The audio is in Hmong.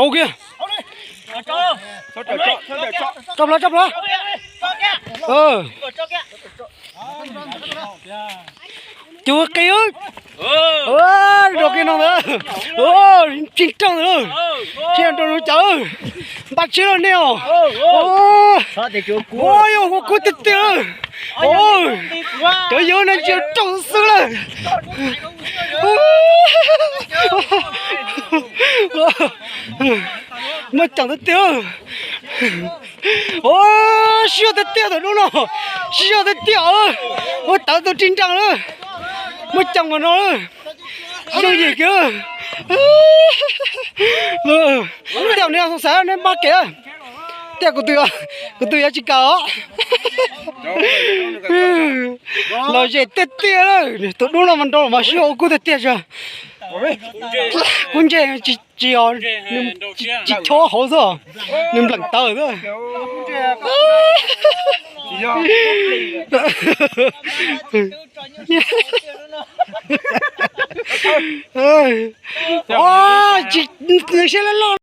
Au kiag. Tso plhov, tso plhov. Cug qis. Rau kiag no ntawd. Tsis raug ntawd. Tsis raug no cawv. Npaj tsib lawm nej os. Ua yog ua kub tiag tiag. Cov yawg no tsis raug xwb lawm. Muaj ceem tiag tiag. Sib zog tiag tiag tus dub no. Sib zog tiag tiag. Ua tawv tus ris nrees lawm. Muaj ceem mas no lawm. Zoo yim kiag. Tej zaum neb xav xav neb npaj kev. Tej zaum kuv tus yuav tsis kam os. Los zem tiag tiag lawm, tus dub no mas nrau mas sib ua kub tiag tiag. Kub ntseg tsis os, tsis chob hauv xwb, nws npleem tawv xwb. Tsis, nws siab loj loj.